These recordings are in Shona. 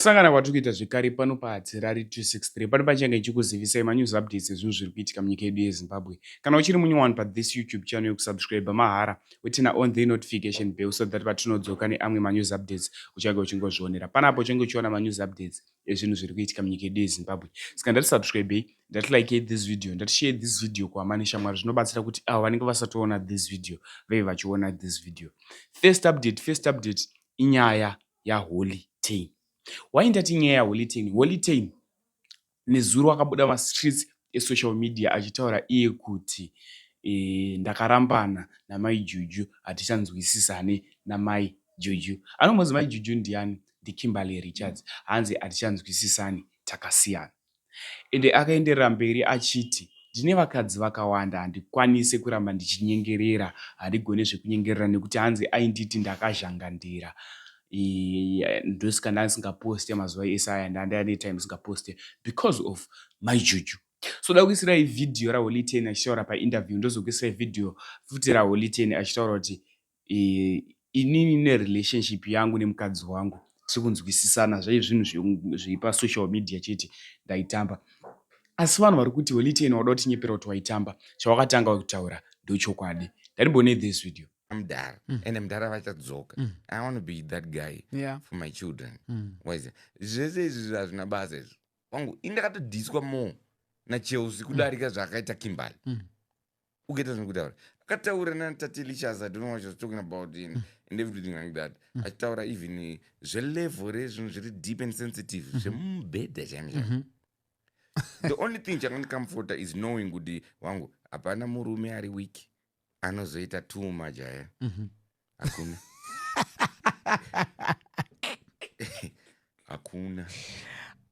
Kusangana kwatiri kuita zvekare pano paHatirari 263 pano pachange ndichikuzivisai manews updates ezvinhu zviri kuitika munyika yedu yeZimbabwe. Kana uchiri munyowani pathis YouTube channel yekusubscribe mahara weturn on the notification bell so that patinodzoka neamwe manews updates uchange uchingozvionera. Panapo uchange uchiona manews updates ezvinhu zviri kuitika munyika yedu yeZimbabwe. Saka ndati subscribei, ndati like this video, ndati share this video kuhama neshamwari, zvinobatsira kuti avo vanenge vasatoona this video veve vachiona this video. First update inyaya yaHoly Ten. Why ndati nyaya yaHoly Ten? Holy Ten nezuro akabuda mastreets esocial media achitaura iye kuti ndakarambana namai Juju, hatichanzwisisane namai Juju. Anombonzi mai Juju ndiani? NdiKimberly Richards. Hanzi hatichanzwisisani, takasiyana. Ende akaenderera mberi achiti ndine vakadzi vakawanda, handikwanisi kuramba ndichinyengerera, handigoni zvekunyengerera, nekuti hanzi ainditi ndakazhangandira, ndosaka ndasingaposte mazuva ese aya, ndanga ndine time ndisingaposte because of mai Juju. So da kuisirai vhidhiyo raHoly Ten achitaura painterview, ndozokuisirai vhidhiyo futi raHoly Ten achitaura kuti inini nerelationship yangu nemukadzi wangu tiri kunzwisisana, zvai zvinhu zviri pasocial media chete, ndaitamba. Asi vanhu vari kuti Holy Ten wada kutinyepera kuti waitamba, chawakatanga kutaura ndochokwadi. Ndatimbonei this video. Mudhara, ende mudhara vachadzoka. I want to be that guy for my children. Waiziva, zvese izvi hazvina basa izvi. Wangu, indakatodhiswa more naChelsea kudarika zvakaita Kimberly. Ukaita zvekutaura, akataura naTatelicious, I don't know what she was talking about and everything like that, achitaura even zvelevel rezvinhu zviri deep and sensitive zvemubhedha chaimo chaimo. The only thing chakandicomforta is knowing kuti wangu, hapana murume ari weak anozoita two majaya. Hakuna, hakuna.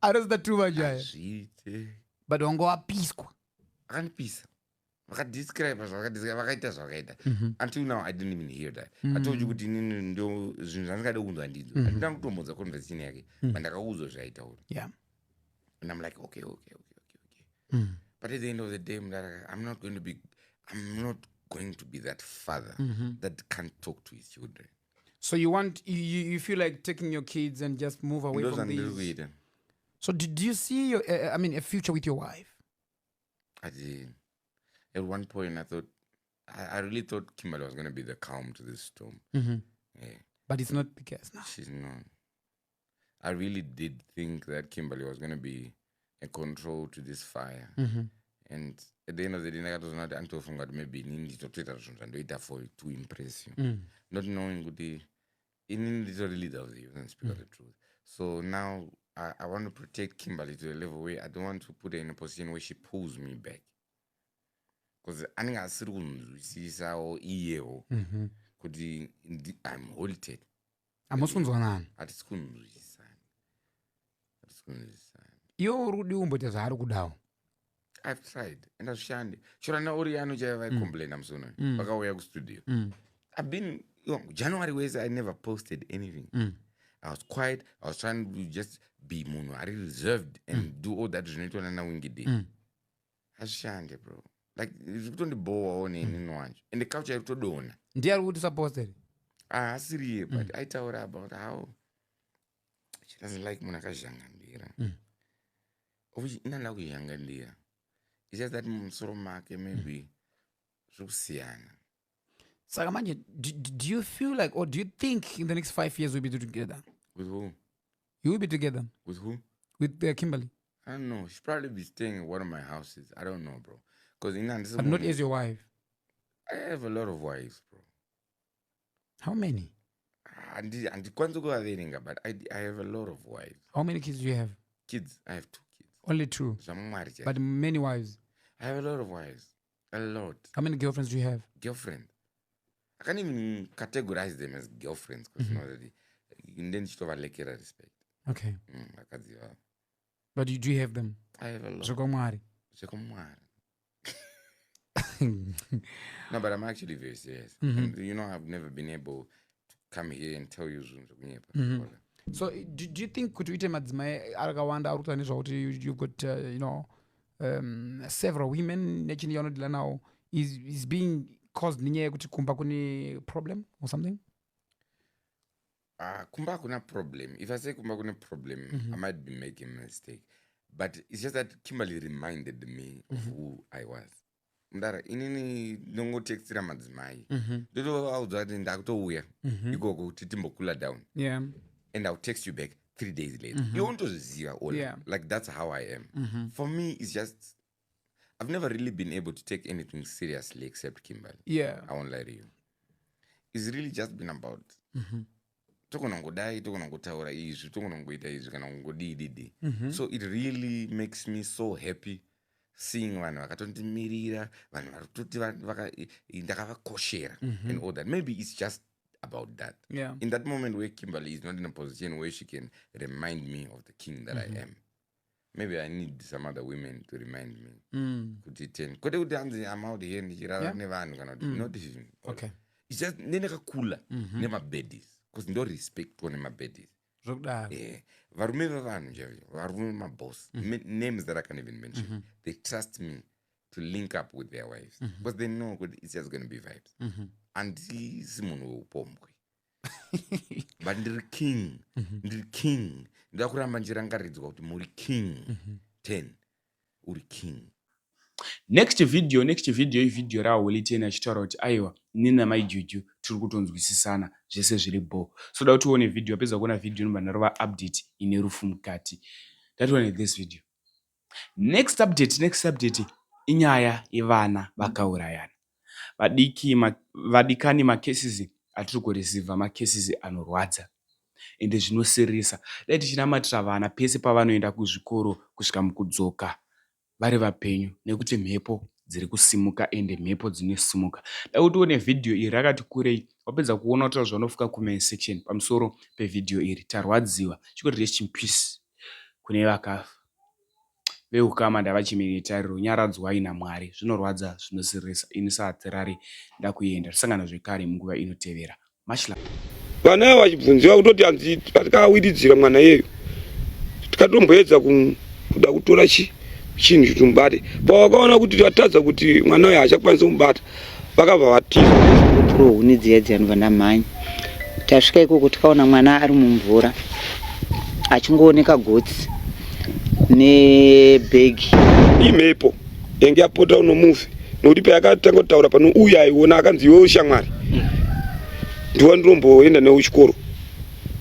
Anozoita two majaya. Hazviite. But wanga wapiswa. Akandipisa, vakadescribe zvavakadescribe, vakaita zvavakaita. Until now I didn't even hear that. I told you kuti inini ndo zvinhu zvandingade kunzwa ndidzo. Handina kutombodza conversation yake, but ndakaudzwa zvaaitaura and I'm like, okay. But at the end of the day, mudara, I'm not going to be that father that can't talk to his children. So you want you, you you feel like taking your kids and just move away Ndo from zvandiri these. kuita. So do you see your, I mean, a future with your wife? Ati, at one point I thought, I really thought Kimberly was going to be the calm to this storm. Yeah. But it's not the case now. She's not. I really did think that Kimberly was going to be a control to this fire. And at the end of the day, ndakatozoona kuti anotofunga kuti maybe inini nditotoita zvinhu zvandoita for to impress you. Not knowing kuti inini nditori leader of the youth and speak of the truth. So now I want to protect Kimberly to a level where I don't want to put her in a position where she pulls me back. Because anenge asiri kunzwisisawo iyewo kuti I'm halted. Hamusi kunzwanana. Hatisi kunzwisisana, hatisi kunzwisisana. Iwe uri kudi kumboita zvaari kudawo. I've tried and hazvishandi. Chero naOriano chaiva vaicomplaina musi unoyu, vakauya kustudio. I've been, January wese I never posted anything. I was quiet. I was trying to just be munhu ari reserved and do all that zvinoitwa nana Winky D. Hazvishande, bro. Like, zviri kutondibhowawo nenini wacho, and the culture iri kutodonha. Ndiye ari kuti supposed? Haasiriye, but aitaura about how she doesn't like munhu akazhangandira, of which inanda kuzhangandira. It's just that mumusoro make maybe zviri kusiyana. Saka manje do you feel like, or do you think in the next 5 years we'll be together? With who? You will be together. With who? With Kimberly. I don't know. She'll probably be staying at one of my houses. I don't know, bro, because in But not as your wife. I have a lot of wives, bro. How many? Handikwanisi kuvaverenga, but I have a lot of wives. How many kids do you have? Kids? I have two kids. Only two? Zvamwari chaizvo. But many wives. I have a lot of wives, a lot. How many girlfriends do you have? Girlfriend, I can't even categorize them as girlfriends because mm -hmm. ndendichitovalekera respect. Vakadzi vavo. But you do have them? I have a lot. Zvekwamwari? Zvekwamwari. No, but I'm actually very serious. And I've never been able to come here and tell you zvinhu zvekunyepa. So do you think kuti uite madzimai akawanda ari kutaura nezvakuti you've got several women nechinhu chaunodhila nawo is being caused nenyaya yekuti kumba kune problem or something? Ah, kumba hakuna problem. If I say kumba kune problem, I might be making a mistake, but it's just that Kimberly reminded me of who I was. Mudara, inini ndongotextira madzimai, ndotovaudza kuti ndakutouya ikoko kuti timbokula down, and I'll text you back 3 days later. Iwe unotozviziva all. Like, that's how I am. For me, it's just I've never really been able to take anything seriously except Kimberly. I won't lie to you. It's really just been about togona kungodai, togona kungotaura izvi, togona kungoita izvi, kana kungodii didi. So it really makes me so happy seeing vanhu vakatondimirira, vanhu vari kutoti ndakavakoshera and all that. Maybe it's just about that. In that moment where Kimberly is not in a position where she can remind me of the king that I am, maybe I need some other women to remind me kuti ten, kwete kuti hanzi I'm out here ndichirara nevanhu kana kuti, not even. It's just ndendakakula nemabedis, because ndorespectwa nemabedis. Zvokudaro. Yeah. Varume vevanhu chaivo, varume maboss, names that I can even mention, they trust me to link up with their wives because they know kuti it's just going to be vibes. Handisi munhu weupombwe, but ndiri king, ndiri king. Ndoda kuramba ndichirangaridzwa kuti muri king 10, uri king. Next video, next video, ivhidhiyo raHoly 10 achitaura kuti aiwa, ini naMaiJuju tiri kutonzwisisana, zvese zviri bo. So da kuti uone vhidhiyo. Apedza kuona vhidhiyo, inobva ndarova update ine rufu mukati. Ndatione this video. Next update, next update inyaya yevana vakaurayana vadiki. Vadikani, macases atiri kureceiva macases anorwadza ende zvinosiririsa. Dai tichinamatira vana pese pavanoenda kuzvikoro kusvika mukudzoka vari vapenyu, nekuti mhepo dziri kusimuka ende mhepo dzinosimuka. Da kuti uone vhidhiyo iri rakati kurei. Wapedza kuona, kutaura zvaunofunga comment section pamusoro pevhidhiyo iri. Tarwadziwa chikoti rest in peace kune vakafa. Veukama ndavachimiri tariro, nyaradzwai naMwari. Zvinorwadza, zvinosiririsa. Ini saHatirari ndakuenda, tisangana zvekare munguva inotevera. Mashla. Vana ava vachibvunziwa kutoti hanzi patikawiridzira mwana iyeyo, tikatomboedza kuda kutora chinhu kuti mubate. Pavakaona kuti vatadza, kuti mwana uyo haachakwanisi kumubata, vakabva vatiza. Puro huni dziya dziya, ndobva ndamhanya. Tasvika ikoko, tikaona mwana ari mumvura, achingooneka gotsi nebhegi. Imhepo yange yapota unomufi, nokuti payakatanga kutaura pano uyu aiona, akanzi, "Iwewo shamwari, ndiwa ndinomboenda newe kuchikoro,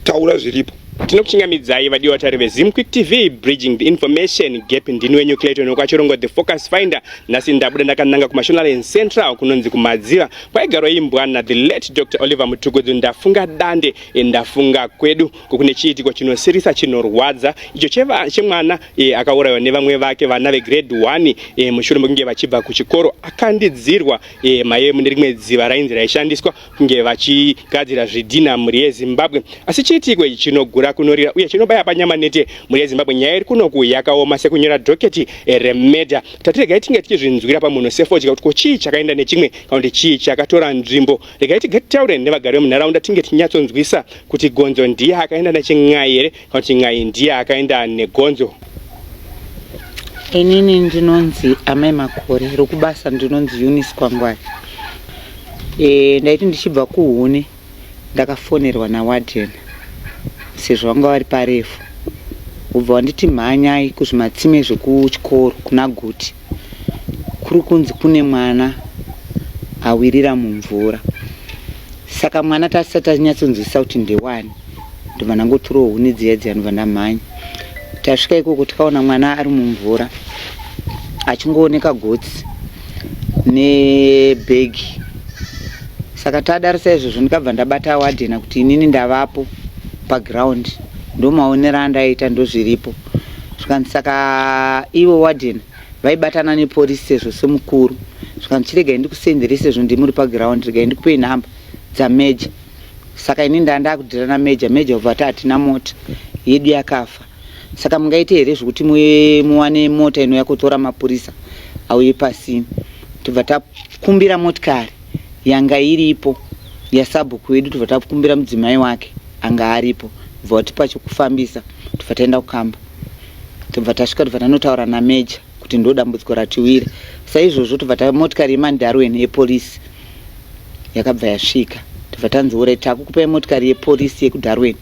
taura zviripo." Tinokuchingamidzai vadiwa vatari veZimquick TV, bridging the information gap. Ndini wenyu Clayton wekwachirongo, the Focus Finder. Nhasi ndabuda ndakananga kuMashonaland Central, kunonzi kuMadziva, kwaigarwa imbwana the late Dr Oliver Mutukudzi. Ndafunga dande, ndafunga kwedu kune chiitiko chinosirisa, chinorwadza icho chemwana akaurayiwa nevamwe vake vana vegrade 1 mushure mekunge vachibva kuchikoro. Akandidzirwa maive mune rimwe dziva rainzi raishandiswa kunge vachigadzira zvidhina, mhuri yeZimbabwe. Asi chiitiko ichi chinogura kunorira uye chinobaya panyama nete, mhuri yeZimbabwe. Nyaya iri kunoku yakaoma sekunyora docket remurder. Tatiregai tinge tichizvinzwira pamunhu sefodya kuti ko chii chakaenda nechimwe, kana kuti chii chakatora nzvimbo. Regai tigataure nevagari vemunharaunda, tinge tinyatsonzwisa kuti gonzo ndiye akaenda nechin'ai here, kana kuti n'ai ndiye akaenda negonzo. Inini ndinonzi Amai Makore, rokubasa ndinonzi Eunice Kwangwari. Ndaiti ndichibva kuhuni, ndakafonerwa nawarden sezvo vanga vari parefu, ubva wanditi, "Mhanyai kuzvimatsime zvekuchikoro kuna Guti, kuri kunzi kune mwana awirira mumvura." Saka mwana tasati tanyatsonzwisisa kuti ndewani, ndobva ndangotorawo huni dziya dziya, ndobva ndamhanya. Tasvika ikoko, tikaona mwana ari mumvura, achingooneka gotsi nebhegi. Saka tadaro saizvozvo, ndikabva ndabata warden kuti inini ndavapo paground, ndomaonero andaita, ndozviripo. Zvikanzi, saka ivo warden vaibatana nepolisi sezvo semukuru, zvikanzi, "Chiregai ndikusendere, sezvo ndimuri paground, regai ndikupei nhamba dzameja." Saka ini ndandakudhira nameja. Meja ubva ati, "Hatina mota yedu, yakafa. Saka mungaite here zvekuti muwane mota inouya kutora mapurisa auye pasini?" Tobva takumbira motikari yanga iripo yasabhuku wedu, tobva takumbira mudzimai wake anga aripo, bva watipa chokufambisa, tobva taenda kukamba. Tobva tasvika, tobva tanotaura nameja kuti ndo dambudziko ratiwira. Saizvozvo tobva motikari yemandarwen yepolisi yakabva yasvika. Tobva tanzi orit, takukupai motikari yepolisi yekuDarwin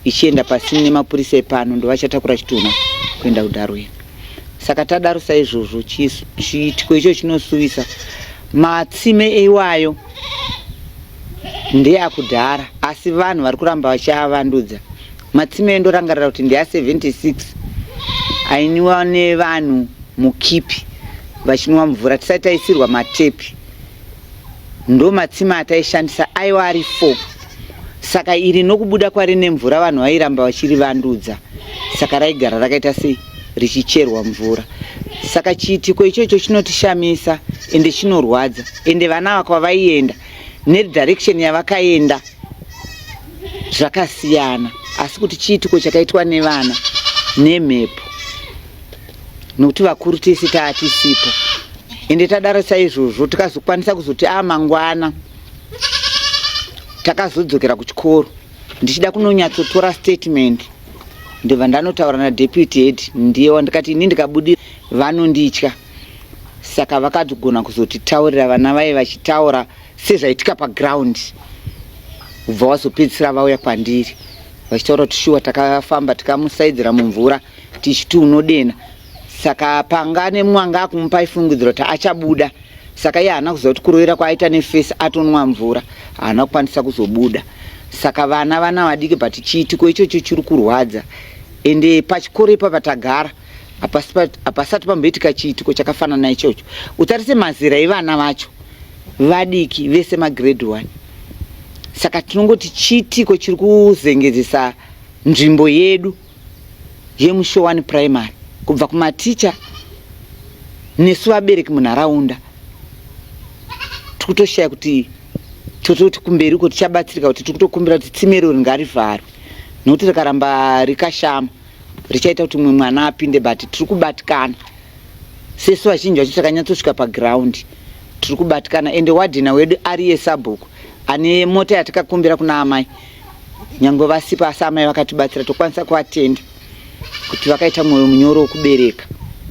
ichienda pasini nemapurisa epano, ndovachatakura chitunha kuenda kuDarwin. Saka tadaro saizvozvo, chiitiko icho chinosuvisa. Matsime eiwayo ndeakudhara, asi vanhu vari kuramba vachiavandudza. Matsime endorangarira kuti ndea 76 ainiwa nevanhu mukipi vachinwa mvura tisati taisirwa matepi. Ndo matsime ataishandisa aiwa ari 4. Saka iri nokubuda kwari nemvura vanhu vairamba vachirivandudza, saka raigara rakaita sei richicherwa mvura. Saka chiitiko ichocho chinotishamisa ende chinorwadza, ende vana ava kwavaienda nedirection yavakaenda zvakasiyana, asi kuti chiitiko chakaitwa nevana nemhepo, nokuti vakuru tese taatisipo. Ende tadaro saizvozvo tikazokwanisa kuzoti a mangwana takazodzokera kuchikoro ndichida kunonyatsotora statement, ndobva ndanotaura nadeputy head, ndiye wandikati ini ndikabudira vanonditya. Saka vakatogona kuzotitaurira vana vaye vachitaura sezvaitika paground, ubva wazopedzisira vauya kwandiri vachitaura kuti shuwa takafamba tikamusaidzira mumvura tichiti unodena. Saka panga nemwanga akumupa ifungidziro kuti achabuda, saka iye haana kuziva kuti kurovera kwaaita nefesi atonwa mvura haana kukwanisa kuzobuda. Saka vana vadiki, but chiitiko ichocho chiri kurwadza. Ende pachikoro ipapa tagara hapasati pamboitika chiitiko chakafanana ichocho. Utarise mazera evana vacho vadiki vese magrade 1. Saka tinongoti chiitiko chiri kuzengezesa nzvimbo yedu yeMushowani Primary, kubva kumaticha nesu vabereki munharaunda, tikutoshaya kuti tototi kumberi uko tichabatsirika, kuti tikutokumbira kuti tsime iroro ngarivharwe, nokuti rikaramba rikashama richaita kuti mumwe mwana apinde. But tiri kubatikana sesu vazhinji vacho takanyatsosvika paground, tiri kubatikana. Ende wadhina wedu ari yesabhuku ane mota yatikakumbira kuna amai, nyange vasipo, asi amai vakatibatsira, tokwanisa kuvatenda kuti vakaita mwoyo munyoro wekubereka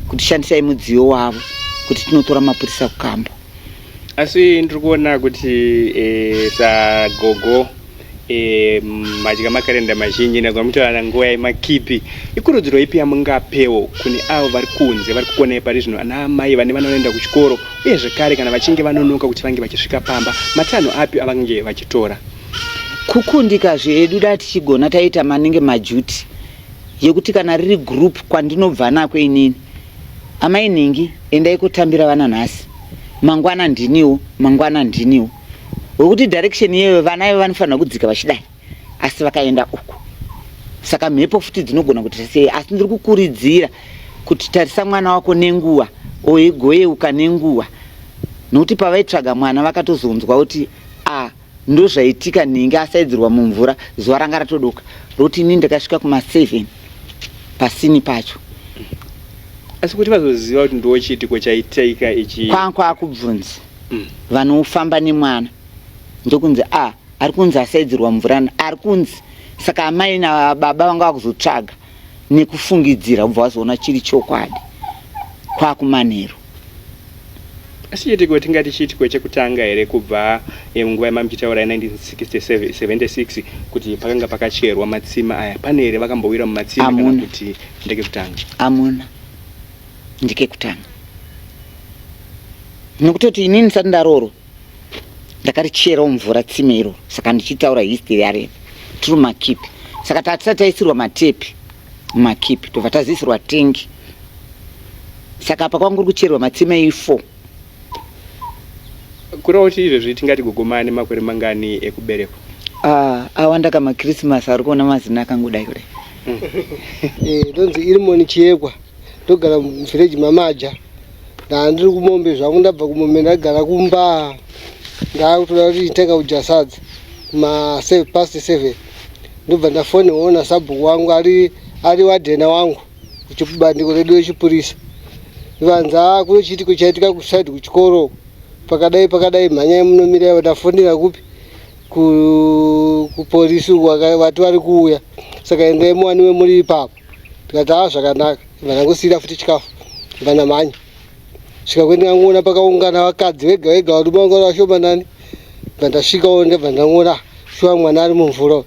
kuti shandisai mudziyo wavo kuti tinotora mapurisa kukamba. Asi ndiri kuona kuti sagogo madya makarenda mazhinji ndazwa nguva yemakipi, ikurudziro ipi yamungapewo kune avo vari kunze vari kukonai pari zvino, ana amai vane vana vanoenda kuchikoro, uye zvekare kana vachinge vanonoka kuti vange vachisvika pamba, matanho api avange vachitora? Kukundika zvedu, da tichigona taita manenge majuti yekuti kana riri group kwandinobva nako inini, amai nhingi endai kutambira vana nhasi, mangwana ndiniwo, mangwana ndiniwo, wekuti direction iyoyo vana ivo vanofanira kudzika vachidai, asi vakaenda uku, saka mhepo futi dzinogona kuti sei. Asi ndiri kukuridzira kuti tarisa mwana wako nenguva, oigoyeuka nenguva, nokuti pavaitsvaga mwana vakatozonzwa kuti a ndozvaitika, nhingi asaidzirwa mumvura zuva ranga ratodoka, roti ini ndakasvika kuma7 pasini pacho. Asi kuti vazoziva kuti ndo chiitiko chaitika ichi? Kwakubvunzi vanofamba nemwana, ndokunzi a ari kunzi asaidzirwa mvura, ari kunzi. Saka amai nababa vanga vakuzotsvaga nekufungidzira, kubva vazoona chiri chokwadi kwakumanheru. Asi chiitiko tingati chiitiko chekutanga here kubva nguva yamamuchitaura ye1976 kuti pakanga pakacherwa matsime aya? Pane here vakambowira mumatsime kana Hamuna. kuti ndekekutanga? Amuna, ndekekutanga, nokutoti inini ndisati ndaroorwa ndakaricherawo mvura tsime iroro. Saka ndichitaura history yareva tiri makipi, saka tatisati taisirwa matepi mumakipi, tobva tazoisirwa tengi. Saka apa kwangu kuri kucherwa matsime i4. Kureva kuti izvezvi tingati gogomani makore mangani ekuberekwa? Ah, awanda kamakrisimasi ari kuona mazina akangodai kudai. Ndonzi Irimoni Chiyekwa, ndogara muvhireji maMaja. Ndandiri kumombe zvangu, ndabva kumombe ndagara kumba, ndakutoda kuti nditenga kudya sadza kuma past 7, ndobva ndafonewo sabhuku wangu ari wadhena wangu kuchibandiko redu rechipurisa, vanzi a kune chiitiko chaitika kusaidi kuchikoro pakadai pakadai, mhanyai munomirai. Ndafonera kupi? Kupolisi uku, vati vari kuuya, saka endai muwaniwe muri ipapo. Tikati haa, zvakanaka. Vandangosiyira futi chikafu, vandamhanya svika kwendingangoona pakaungana vakadzi vega vega, varume vanga vari vashomanani. Bva ndasvikawo ndabva ndaona shuwa mwana ari mumvura.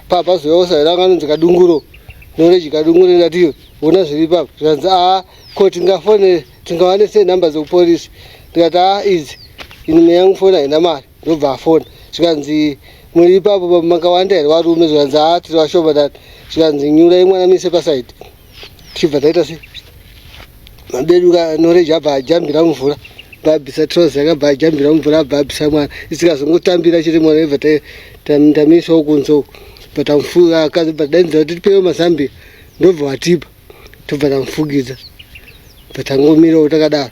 Papa zouya usahwira wangu anonzi Kadunguro. Knowledge Kadunguro ndati ona zviri ipapo. Zvikanzi aa ko tingafone tingawane sei nhamba dzekupolisi. Ndikati aa idzi ini yangu foni haina mari. Ndobva afona. Zvikanzi muri ipapo makawanda here varume? Zvikanzi aa tiri vashoma dani. Zvikanzi nyurai mwana muise pasaidi. Tichibva taita sei? Mabeduka Knowledge abva ajambira mumvura. Abvisa trouser yake abva ajambira mumvura abva abvisa mwana. Isikazongotambira chete mwana ibva tamisawo kunze uko. Bva tamufuka akadzi bva tadaidzira kuti tipewo mazambia. Ndobva vatipa. Tobva tamufukidza. Bva tangomirawo takadaro.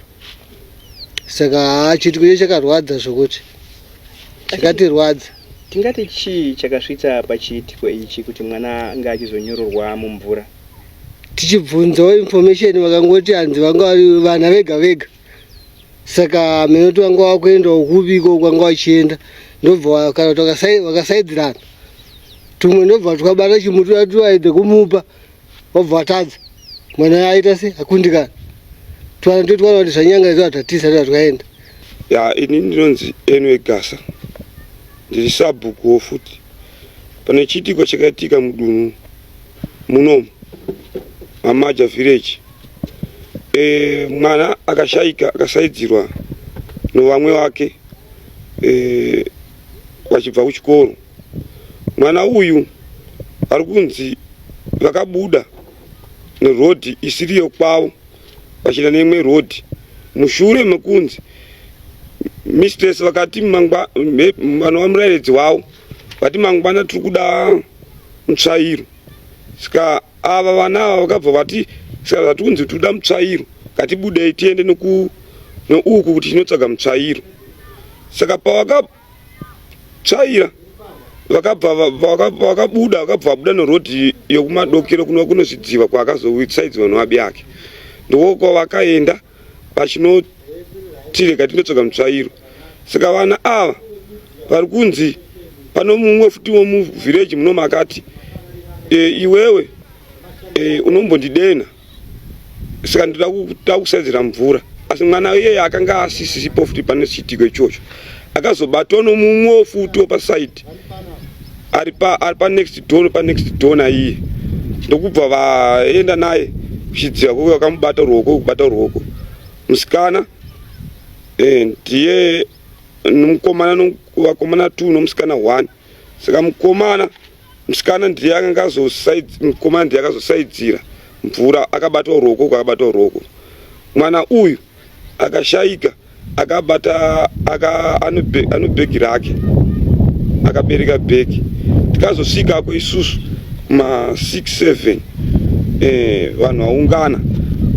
Saka haa chiitiko icho chakarwadza zvokuti. Chakatirwadza. Tingati chii chakasvitsa pachiitiko ichi kuti mwana anga achizonyororwa mumvura? Tichibvunzawo information vakangoti hanzi vanga vari vana vega vega. Saka minoti vanga vakuendawo kupi iko kwanga vachienda ndobva kana kuti vakasaidzirana tumwe ndobva twabata chimuti twaida kumupa vabva vatadza mwana aita se akundikana twana totwana kuti zvanyanga izvo hatatisa twa twaenda. Ya ini ndinonzi Enwe Gasa ndiri sabhukuwo futi pane chiitiko chakaitika mudunhu munomu maMaja village e, mwana akashaika akasaidzirwa novamwe vake e, vachibva kuchikoro mwana uyu ari kunzi vakabuda nerodhi isiri yokwavo vachienda neimwe rodhi mushure mekunzi mistress vakati mangwa vanova murairidzi wavo vati mangwana tiri kuda mutsvairo saka ava vana ava vakabva vati saka zvatikunzi tiri kuda mutsvairo ngatibudei tiende neuku kuti tinotsvaga mutsvairo saka pavakatsvaira vakabva vakabuda vakabva vabuda nerodhi yokumadokero kunova kunozvidziva kwaakazosaidziwa noabi ake ndiko kwavakaenda vachinoti rega tinotsvaga mutsvairo saka vana ava vari kunzi pano mumwe futi womuvhireji muno makati e, iwewe e, unombondidena saka ndoda kusaidzira mvura asi mwana iyeye akanga asisipo futi pane chiitiko ichocho akazobatwa nomumwewo futi wepasaidi ari panext door panext door naiye ndokubva vaenda naye kuchidziva kuko vakamubata ruoko kubata ruoko musikana eh, ndiye mukomana vakomana two nomusikana one saka mukomana musikana ndiye akanga azosaidzi mukomana ndiye akazosaidzira mvura akabatwa ruoko akabatwa ruoko mwana uyu akashaika akabata aka ano bhegi rake akabereka bhegi tikazosvikako isusu ma 6 7 eh, vanhu vaungana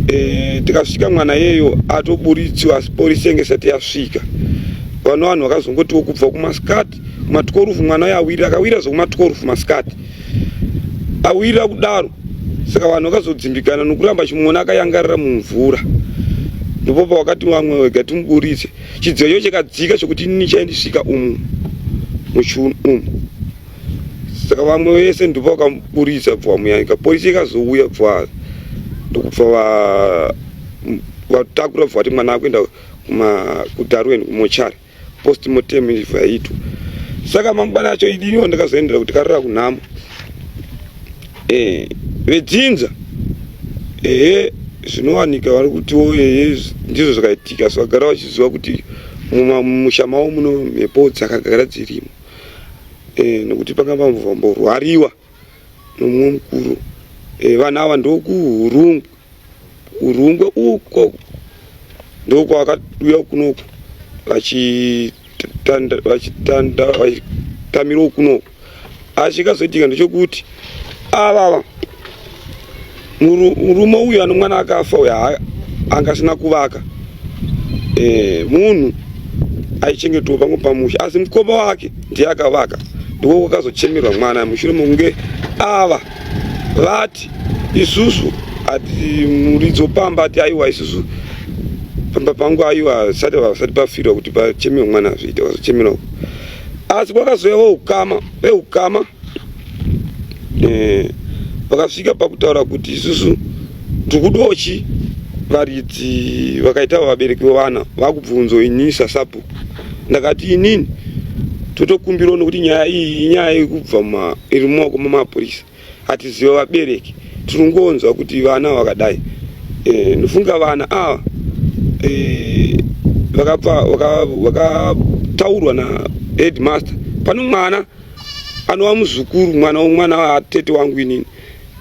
eh, tikasvika mwana yeyo atoburitsiwa asi polisi yenge isati yasvika vano vanhu vakazongotiwo kubva kumasikati kumatikorufu mwana uyo awirira akawira zvekumatikorufu masikati awirira kudaro saka vanhu vakazodzimbikana nokuramba chimuona akayangarira mumvura ndipo pawakati vamwe wega timuburitse chidziva cho chakadzika chokuti ini chaindisvika umu muchiunu umu saka vamwe vese ndipo vakamuburitsa bva vamuyanika polisi ikazouya bva ndokubva vatakura bva vati mwana akuenda kudarwen kumochari postmortem yaitwa saka mangwana acho idiniwo ndakazoendera kuti karara kunhamo eh, vedzinza ehe zvinowanika vari kutiwo ehe ndizvo zvakaitika so vagara vachiziva kuti mumusha mavo muno mhepo dzakagara dzirimo eh, nokuti panga pamborwariwa nomumwe mukuru eh, vanhu ava ndokuhurungwe Urungwe uko ndokwakauya kunoku vachitanda vachitanda vachitamirawo kunoku asi chikazoitika ndechekuti avava murume uyu ano mwana akafa uyu anga asina kuvaka eh, munhu aichengetwa pamwe pamusha asi mukoma wake ndiye akavaka ndiko kwakazochemerwa mwana mushure mekunge ava vati isusu ati muridzo pamba ati aiwa isusu pamba pangu aiwa sati vasati pafirwa kuti pachemewe mwana zviite vazochemerwa asi kwakazouya veukama veukama eh, vakasvika pakutaura kuti isusu tikudawo chi varidzi vakaita vabereki vevana vakubvunzo ini sasabhuku. Ndakati inini totokumbirawo nokuti nyaya iyi inyaya yekubva iri mumaoko mamapurisa, hatiziva vabereki, tiringonzwa kuti vana vakadai. Eh, ndofunga vana ava eh, vakataurwa na headmaster. Pano mwana anova muzukuru, mwana womwana watete wangu inini,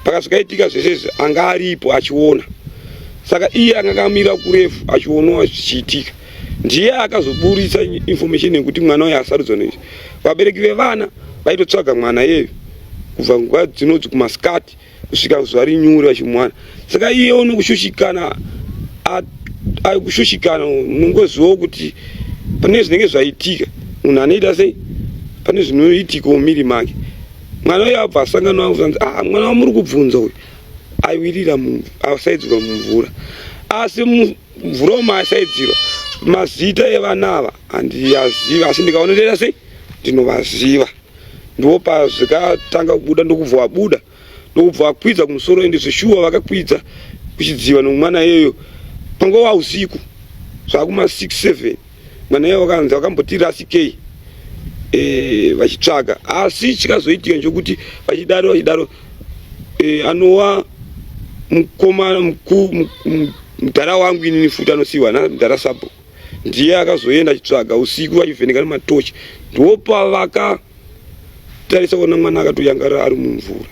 pakazvikaitika zvese izvi anga aripo achiona, saka iye anga akamira kurefu achionawo zvichiitika. Ndiye akazoburitsa information yekuti mwana uyo asarudzwa neizvi. Vabereki vevana vaitotsvaga mwana iyeyo kubva nguva dzinodzi kumasikati kusvika zuva rinyure vachimuwana. Saka iye unokushushikana, akushushikana, unongozivawo kuti pane zvinenge zvaitika, munhu anoita sei, pane zvinoitika mumiri make. Mwana uyo abva asangana wangu, ah, mwana wamuri kubvunza uyu aiwirira asaidzirwa mumvura, asi mvura umu asaidzirwa. Mazita evana ava handiyaziva, asi ndikaona ndoita sei, ndinovaziva. Ndipo pazvikatanga kubuda, ndokubva wabuda, ndokubva wakwidza kumusoro. Ende zveshuwa vakakwidza kuchidziva nomwana iyeyo panguva usiku zvakuma 6 7. Mwana iyeyo vakanzi vakamboti rasikei vachitsvaga, asi chikazoitika nchokuti vachidaro vachidaro anova mukoma mudhara wangu inini futi anosiyiwa namudhara sabhuku, ndiye akazoenda achitsvaga usiku vachivheneka nematochi. Ndopavakatarisa kuona mwana akatoyangarara ari mumvura,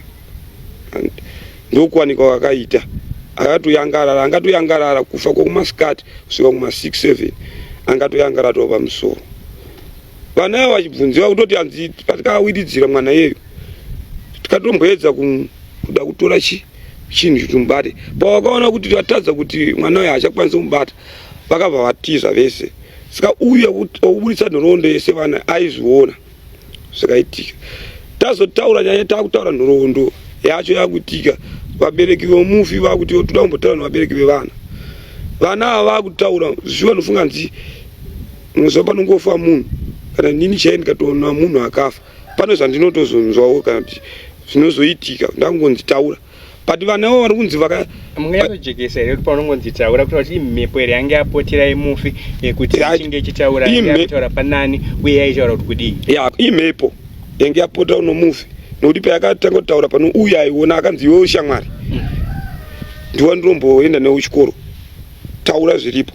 ndokuwanikwa kwakaita akatoyangarara, angatoyangarara kufa kwekumasikati kusvika kuma 6 7, angatoyangarara tova pamusoro. Vana ava vachibvunziwa kutoti hanzi patikawiridzira mwana iyeyo tikatomboedza kuda kutora chinhu kuti mubate, pavakaona kuti vatadza kuti mwana uyo haachakwanisi kumubata, vakabva vatiza vese. Saka uyu wakuburitsa nhoroondo yese vana aizviona zvakaitika. Tazotaura nyaya, takutaura nhoroondo yacho yakuitika, vabereki vemufi vakuti toda kumbotaura nevabereki vevana. Vana ava vakutaura zvichiva nofunga nzi muzuva panongofa munhu, kana nini chaiye ndikatoona munhu akafa, pane zvandinotozonzwawo kana kuti zvinozoitika, ndakungonzi taura. But vana avo vari kunzi vaka Mungatojekesa here kuti paunongonzi taura kuti kuti imhepo here yange yapotera yemufi kuti ichinge ichitaura, yakutaura panani uye yaitaura kuti kudii? Ya, imhepo yange yapotera unomufi, nokuti payakatanga kutaura pano uyu aiona, akanzi iwewe shamwari ndiwa ndiromboenda newe kuchikoro, taura zviripo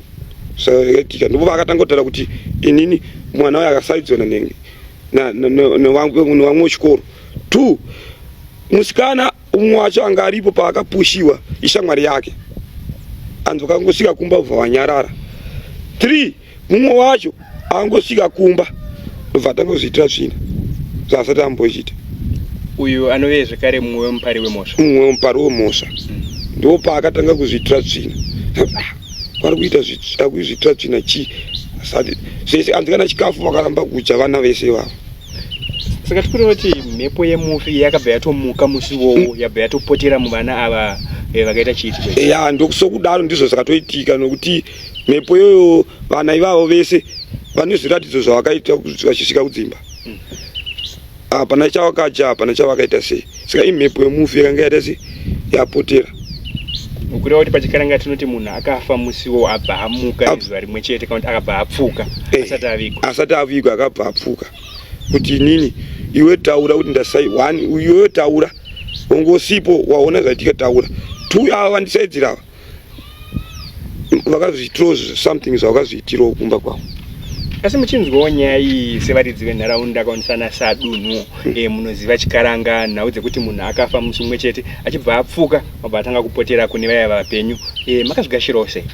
zvakaitika. Ndipo paakatanga kutaura kuti inini mwana uyo akasaidzwa nanenge nevamwe wechikoro two. Musikana umwe wacho anga aripo paakapushiwa ishamwari yake, anzi vakangosvika kumba ubva wanyarara. Three, mumwe wacho angosvika kumba ndobva atangozviitira tsvina zvaasati ambochita. Uyu anove zvekare mumwe wemupari wemhosva. Mumwe wemupari wemhosva ndipo paakatanga kuzviitira tsvina. Kwari kuita kuzviitira tsvina chii asati zvese, anzi kana chikafu vakaramba kudya vana vese ivavo. Saka tikureva kuti mhepo yemufi yakabva yatomuka musi iwowo, yabva yatopotera muvana ava vakaita chiitiko? Ya, ndokusokudaro, ndizvo zvakatoitika, nokuti mhepo iyoyo vana ivavo vese vane zviratidzo zvavakaita vachisvika kudzimba. Hapana chavakadya, hapana chavakaita sei. Saka imhepo yemufi yakanga yaita sei, yapotera. Kureva kuti pachikaranga tinoti munhu akafa musiwo abva amuka zuva rimwe chete, kana kuti akabva apfuka asati avigwa? Asati avigwa akabva apfuka kuti inini, iwe taura kuti ndasai one, iwe taura ungosipo waona zvaitika, taura. Two, ava vandisaidzira ava vakazviitirawo something zvavakazviitirawo kumba kwavo. Asi muchinzwawo nyaya iyi sevaridzi venharaunda kana sana sadunhu, munoziva chikaranga, nhau dzekuti munhu akafa musi mumwe chete achibva apfuka, mabva atanga kupotera kune vaya vapenyu, makazvigashirawo sei?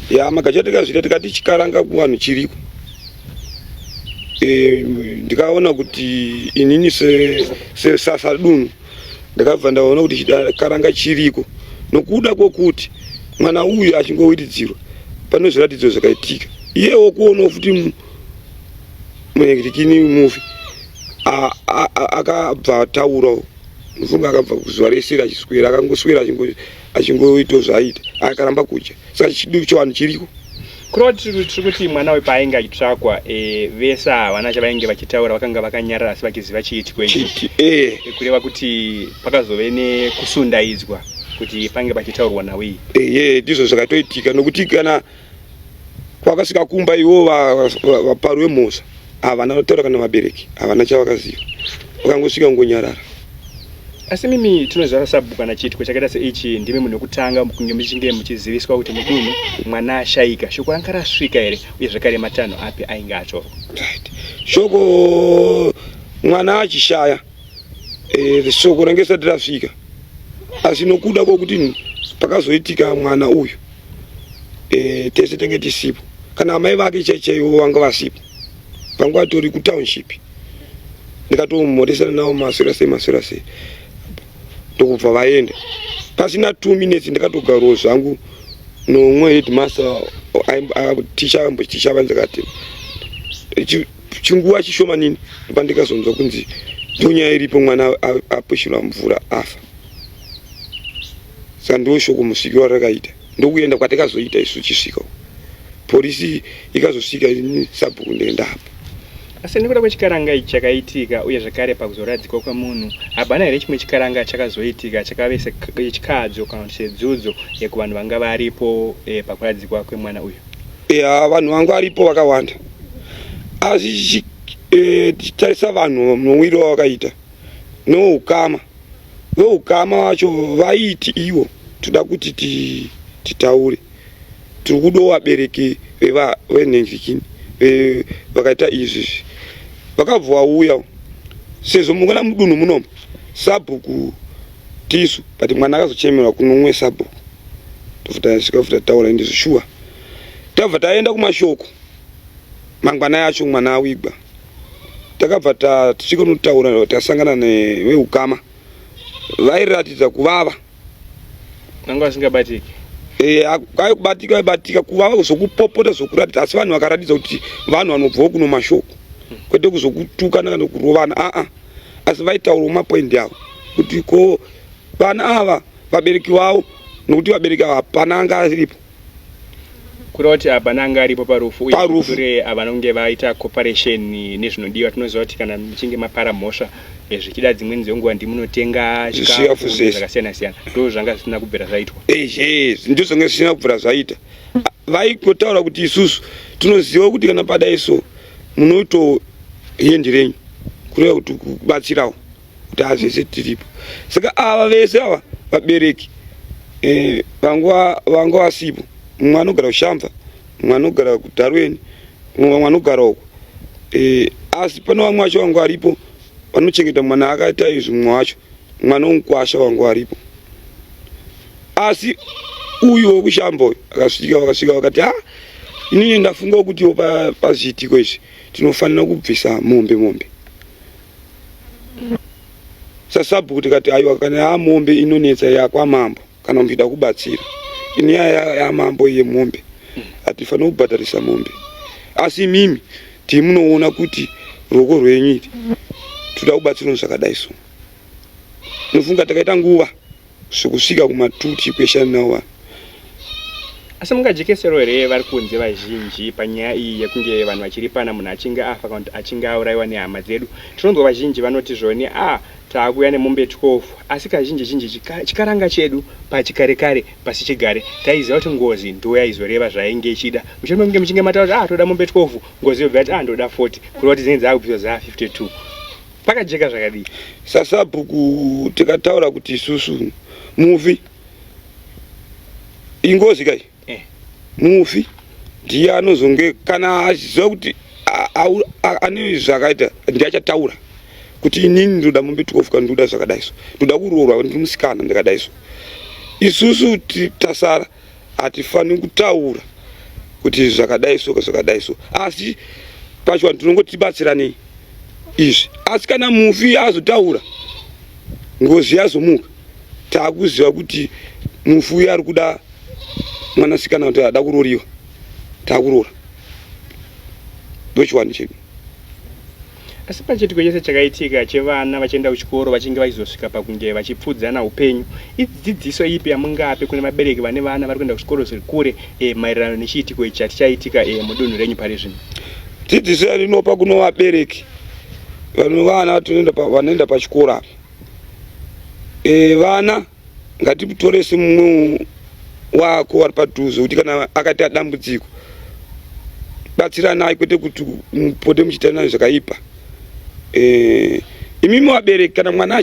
Ya, magacha tikazviita, tikati chikaranga kuvanhu chiriko. Ndikaona kuti inini sesadunhu ndakabva ndaona kuti chikaranga chiriko, nokuda kwokuti mwana uyu achingowiridzirwa pane zviratidzo zvakaitika, iyewo kuonawo futi munhengirikini mufi akabva ataurawo. Mufunga akabva zuva rese achiswera, akangoswera achingoitawo zvaaita, akaramba kudya. Saka chidu chivanhu chiriko. Kureva tiri kuti mwana uyu paainge achitsvakwa, vese havana chavainge vachitaura, vakanga vakanyarara asi vachiziva chiitiko ichi. Kureva kuti pakazove nekusundaidzwa kuti pange pachitaurwa nhau iyi? Eye, ndizvo zvakatoitika, nokuti kana kwakasvika kumba ivo vapari wemhosva. Havana kutaura kana vabereki havana chavakaziva, vakangosvika kungonyarara. Asi mimi tinoziva sabhuku kana chiitiko chakaita seichi ndimi munhu wekutanga kunge muchinge muchiziviswa kuti mudunhu mwana ashaika. Shoko ranga rasvika here uye zvakare matanho api ainge atorwa? Right. Shoko mwana achishaya e, shoko range risati rasvika asi nokuda kwokuti pakazoitika mwana uyu e, tese tenge tisipo kana amai vake chaichaivo vanga vasipo vanga vatori kutownship ndikatomhoresana navo maswera sei maswera sei ndokubva vaenda pasina two minutes ndikatogarawo zvangu nomwe headmaster ticha amboticha vanzakati chinguva chishomanini ndopandikazonzwa kunzi ndonyaya iripo mwana apushirwa mvura afa saka ndo shoko musvikiro warakaita ndokuenda kwatikazoita isu chisvika polisi ikazosvika ini sabhuku ndenda apo Asi nekuda kwechikaranga ichi chakaitika uye zvakare pakuzoradzikwa kwemunhu, hapana here chimwe chikaranga chakazoitika chakave sechikadzo kana kuti sedzudzo kuvanhu vanga varipo eh, pakuradzikwa kwemwana uyu? Ya, vanhu vanga varipo vakawanda asi eh, tichitarisa vanhu muwiro wavakaita noukama veukama vacho vaiti ivo toda kuti titaure tiri kudawo vabereki venhengikini vakaita izvi vakabva vauya sezvo mungana mudunhu munomu sabhuku tisu but mwana akazochemerwa kunomwe sabhuku tobva tasvika futi tataura ende zvishuwa tabva taenda kumashoko mangwana yacho mwana awigwa takabva tasvika kunotaura tasangana neveukama vairatidza kuvava vanga vasingabatiki eh, kubatika vaibatika kuvava zvokupopota zvokuratidza asi vanhu vakaratidza kuti vanhu vanobvawo kuno mashoko kwete kuzokutukana kana kurovana aa asi vaitaurawo mapoindi avo kuti ko vana ava vabereki vavo nokuti vabereki ava hapana anga aripo kureva kuti hapana anga aripo parufu uye parufu avanonge vaita cooperation nezvinodiwa tinoziva kuti kana muchinge mapara mhosva eh, zvichida dzimweni dzenguva ndimunotenga chikafu zvakasiyana siyana ndo zvanga zvisina kubvira zvaitwa ehe ndo zvanga zvisina kubvira zvaita vaikotaura kuti isusu tinoziva kuti kana padai so munoito hendi renyu kureva kuti kubatsirawo kuti azvese tiripo saka ava vese ava vabereki eh, vanga vasipo mumwe anogara kushamva mumwe anogara kudarweni mumwe anogara uko eh, asi pane vamwe vacho vanga varipo vanochengeta mwana akaita izvi mumwe wacho mwana womukwasha wanga varipo asi uyu wekushamba uyu akasvika vakasvika vakati ha ah, inini ndafunga kuti pazviitiko izvi tinofanira kubvisa mombe mombe sasabhuku tikati aiwa kana yamombe inonetsa yakwamambo kana muchida kubatsira ini yamambo yemombe hatifanira kubhadharisa mombe asi imimi timunoona kuti ruoko rwenyu iri toda kubatsirwa zvakadai so nofunga takaita nguva zvekusvika kumatuti kweshani navo vanhu Asi mungajekesero here vari kunze vazhinji panyaya iyi yekunge vanhu vachiripana munhu achinge afa kana kuti achinge aurayiwa nehama dzedu? Tinonzwa vazhinji vanoti zvoni a taakuuya nemombe 12 asi kazhinji zhinji chikaranga chedu pachikare kare pasichigare taiziva kuti ngozi ndiwo yaizoreva zvainge ichida mushure mekunge muchinge mataura kuti a toda mombe 12 ngozi yobva yati a ndoda 40 kureva kuti dzinenge dzaakubviswa dzaa 52 pakajeka zvakadii? Sasabhuku tikataura kuti isusu mufi ingozi kai eh. Mufi ndiye anozonge kana achiziva kuti ane zvakaita ndiye achataura kuti inini ndoda mombe 12 kana ndoda zvakadai so ndoda kuroorwa ndiri musikana ndakadai so isusu tasara hatifaniri kutaura kuti zvakadai so zvakadai so asi pacho tinongoti tibatsiranei izvi asi kana mufi azotaura ngozi yazomuka takuziva kuti mufi uyo ari kuda mwanasikana kuti ada kuroriwa takuroora ndochiwani chedu Asi pachiitiko chese chakaitika chevana vachienda kuchikoro vachinge vachizosvika pakunge vachipfuudzana upenyu, idzidziso ipi yamungape kune vabereki vane vana vari kuenda kuzvikoro zviri kure e, maererano nechiitiko ichi chati chaitika e, mudunhu renyu pari zvino? Dzidziso yandinopa kuno vabereki vane vana vanoenda pachikoro apa e, vana ngatitorese mumwe wako vari padhuze kuti kana akaita dambudziko Batsiranai kwete kuti mupote muchiitanai zvakaipa. Eh, imimi vabereki kana mwana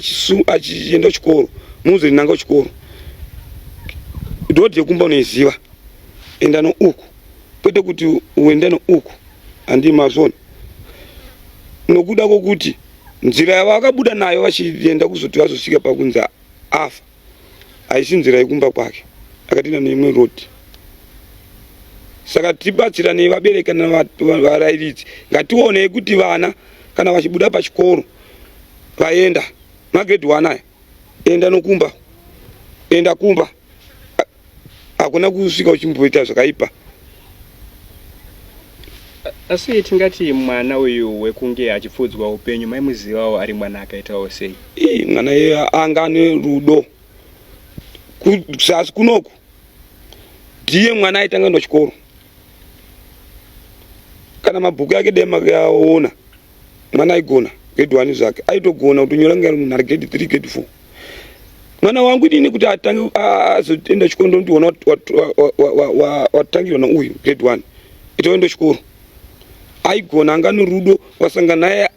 achienda kuchikoro muzorinanga kuchikoro. Dhodhi yekumba unoiziva. Enda nouku kwete kuti uende nouku handii mazvona nokuda kwokuti nzira yavakabuda nayo vachienda kuzoti vazosvika pakunzi afa haisi nzira yekumba kwake akatinda neimwe road saka tibatsiranei vabereki kana varairidzi ngationei kuti vana kana vachibuda pachikoro vaenda magrade one aya enda nokumba enda kumba hakuna kusvika uchimboita zvakaipa. Asi tingati mwana uyu wekunge achipfuudzwa upenyu maimuzivawo ari mwana akaitawo sei? Ii, mwana iye anga ane rudo kusasi kunoku ndiye mwana aitanga kuenda kuchikoro kana mabhuku ake dai makaona mwana aigona grade 1 zvake aitogona kutonyora kunge munhu ari grade 3 grade 4 mwana wangu inini kuti atange azoenda chikoro ndomuti ona watangirwa nauyu grade 1 itoenda chikoro aigona anga norudo wasangana naye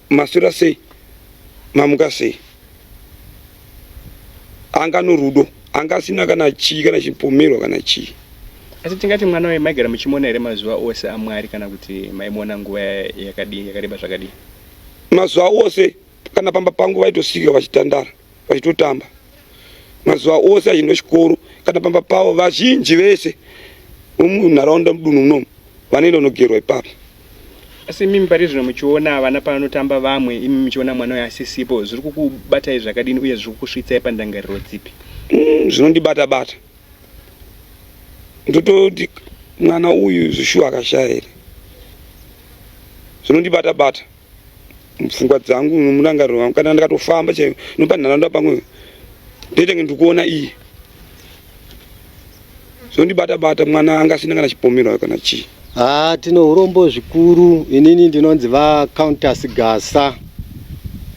maswera sei mamuka sei anga norudo anga asina kana chii kana chipomerwa kana chii Asi tingati mwana uyu maigara muchimuona here mazuva ose aMwari kana kuti maimuona nguva yakadii yakareba zvakadii? Mazuva ose kana pamba pangu vaitosvika vachitandara vachitotamba mazuva ose achienda chikoro kana pamba pavo vazhinji vese vomunharaunda mudunhu munomu vanoenda kunogerwa ipapo. Asi imimi pari zvino muchiona vana panotamba vamwe imi muchiona mwana uyu asisipo zviri kukubatai zvakadini uye zviri kukusvitsai pandangariro dzipi? Zvinondibata bata ndototi mwana uyu zvishuwa akashaya here zvinondibata bata mupfungwa dzangu nomurangariro wangu kana ndikatofamba chaiyo nopanharaunda pamwe ndoitenge ndikuona iye zvondibata bata mwana anga asina kana chipomerwa kana chii Haa tine urombo zvikuru inini ndinonzi vaCountess Gasa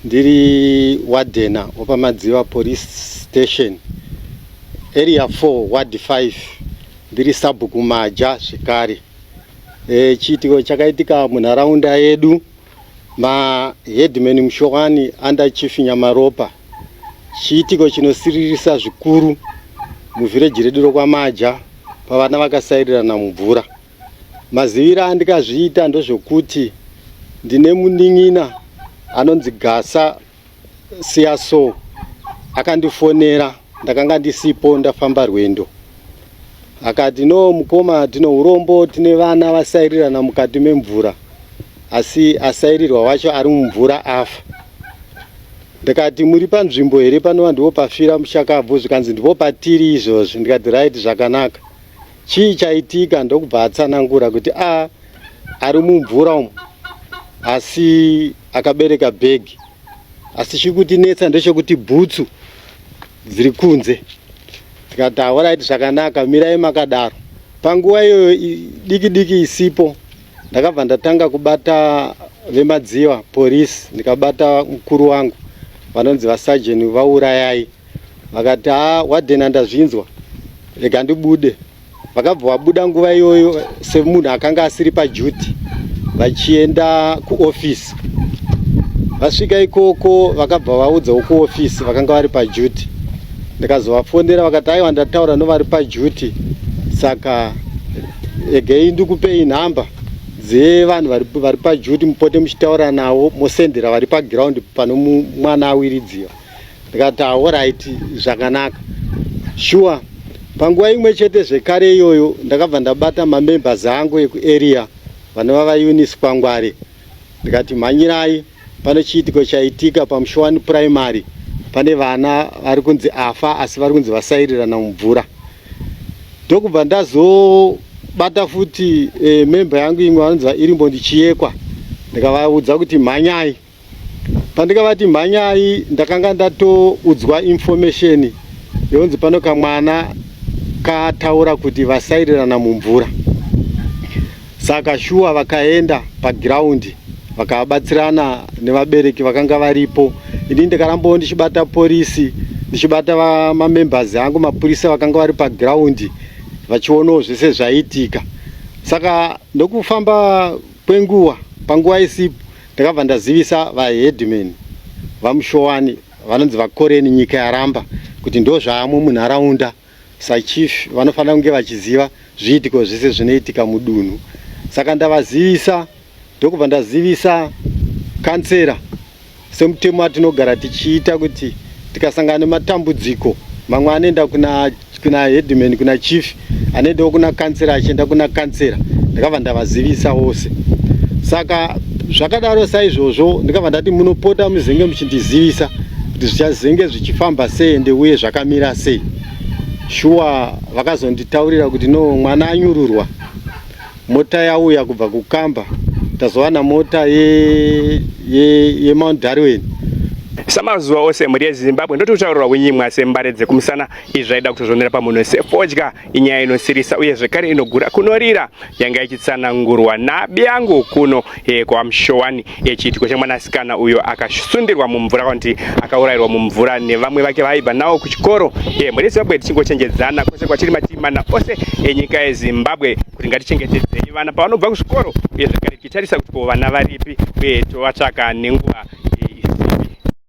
ndiri wadhena wapamadziva police station area 4 ward 5 ndiri sabhuku maja zvekare e, chiitiko chakaitika munharaunda yedu maheadman mushowani under chief nyamaropa chiitiko chinosiririsa zvikuru muvhireji redu rokwamaja pavana vakasairirana mumvura maziviro andikazviita ndozvokuti ndine munin'ina anonzi gasa Siyaso akandifonera ndakanga ndisipo ndafamba rwendo akati no mukoma tine urombo tine vana vasairirana mukati memvura asi asairirwa wacho ari mumvura afa ndikati muri panzvimbo here panova ndipo pafira mushakabvu zvikanzi ndipo patiri izvozvi ndikati right zvakanaka chii chaitika ndokubva atsanangura kuti a ari mumvura umu asi akabereka bhegi asi chiri kutinetsa ndechekuti bhutsu dziri kunze tikati ahoraiti zvakanaka mirai makadaro panguva iyoyo diki diki isipo ndakabva ndatanga kubata vemadziva porisi ndikabata mukuru wangu vanonzi vasajeni vaurayai vakati haa wadhena ndazvinzwa rega ndibude vakabva vabuda nguva iyoyo semunhu akanga asiri pajuti vachienda kuofisi vasvika ikoko vakabva vaudzawo kuofisi vakanga vari pajuti ndikazovafonera vakati aiwa ndataura novari pajuti saka egei ndikupei nhamba dzevanhu vari pajuti mupote muchitaura navo mosendera vari pagiraundi pano mwana awiridziwa ndikati ahoraiti zvakanaka shuwa panguva imwe chete zvekare iyoyo ndakabva ndabata mamembers angu ekuarea vanova vaeunice kwangware ndikati mhanyirai pane chiitiko chaitika pamushowani primary pane vana vari kunzi afa asi vari kunzi vasairirana mumvura ndokubva ndazobata futi e, memba yangu imwe vanonzi vairimbo ndichiyekwa ndikavaudza kuti mhanyai Pandikavati mhanyai ndakanga ndatoudzwa information yonzi pano kamwana kataura kuti vasairirana mumvura saka shuwa vakaenda pagiraundi vakabatsirana nevabereki vakanga varipo ini ndikarambawo ndichibata porisi ndichibata mamembers angu mapurisa vakanga vari pagiraundi vachionawo zvese zvaiitika. Saka nokufamba kwenguva, panguva isipo, ndakabva ndazivisa vaheadman vaMushowani vanonzi vaKoreni nyika yaramba kuti ndozvaamo munharaunda sachief vanofanira kunge vachiziva zviitiko zvese zvinoitika mudunhu. Saka ndavazivisa ndokubva ndazivisa kansera semutemo watinogara tichiita kuti tikasangana nematambudziko mamwe anoenda kuna, kuna headman kuna chief anoendawo kuna kansera achienda kuna kansera ndakabva ndavazivisa vose saka zvakadaro saizvozvo ndikabva ndati munopota muzenge muchindizivisa kuti zvichazenge zvichifamba sei ende uye zvakamira sei shuwa vakazonditaurira kuti no mwana anyururwa Mota yauya kubva kukamba tazowana mota yeMount ye, ye Darwin. Samazuva ose mhuri yeZimbabwe ndoti kutaurirwa kunyimwa sembare dzekumusana izvi zvaida kutozvionera pamunhu sefodya inyaya inosirisa uye zvekare inogura kunorira yanga ichitsanangurwa nabiyangu kuno e, kwaMshowani e, chiitiko chemwanasikana uyo akasundirwa mumvura kana kuti akaurayirwa mumvura nevamwe vake vaaibva nawo kuchikoro e, mhuri yeZimbabwe tichingochenjedzana kwese kwatiri mativi mana ose enyika yeZimbabwe kuti ngatichengetedzei vana pavanobva kuzvikoro uye zvekare tichitarisa kuti ko vana varipi uye tovatsvaka nenguva.